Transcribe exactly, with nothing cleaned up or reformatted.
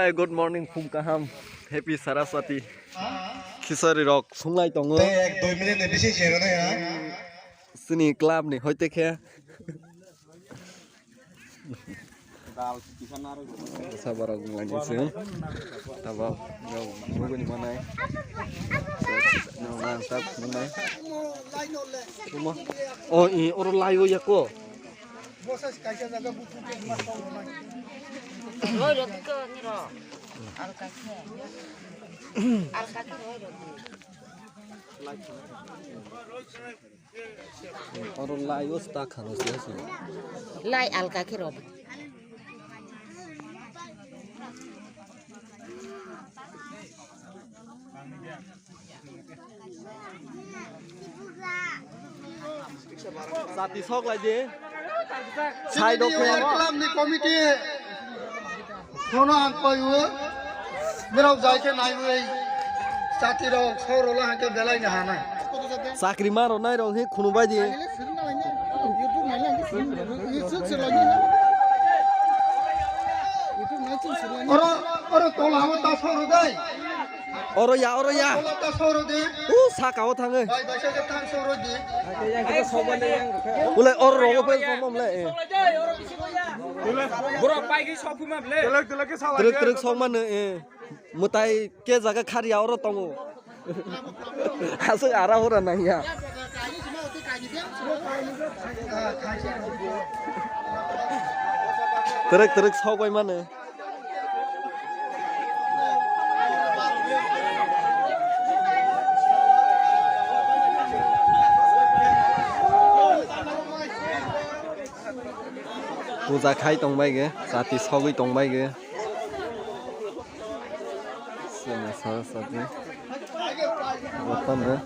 Good morning, phung kaham. Happy Saraswati. Khichari rok sunglai tongo. Tei ek dui minute ni bisi se rwnai ha. Sini club ni hoite khe. Sabarok wnglainai se. Tabok, no, muguni manai. No, man, tak, manai. Tuma. Oh, i, oro lai o yako. Roi rok dito niro. Alka khe. Alka khe roi rok di. Oro lai o sta khano se se. Lai alka khe rok. Sati sok lai di. Sai do khe. Club ni committee. Khono ang koi o. Mirok jai khe nai wi. Sati rok soro la hangke belai na hanai. Chakri ma ro nai rok he khunu bai di. Oro, oro tola o ta soro dai. Oro ya, oro ya. Tola ta soro de. U saka o thangwi. Bai, bai, sa, sa, thang soro di. Ulai oro rogo pe somom le. Borok pai khe sok phuma ble. Telek telek ke sala. Truk truk sok mano, eh. Mutai ke jaga kharya oro tongo. Aswk ara hura nangya. Truk truk sok bai mano. Puja khai tongbai ge, chati sogwi tongbai ge. Sini sa sati. Rotan de.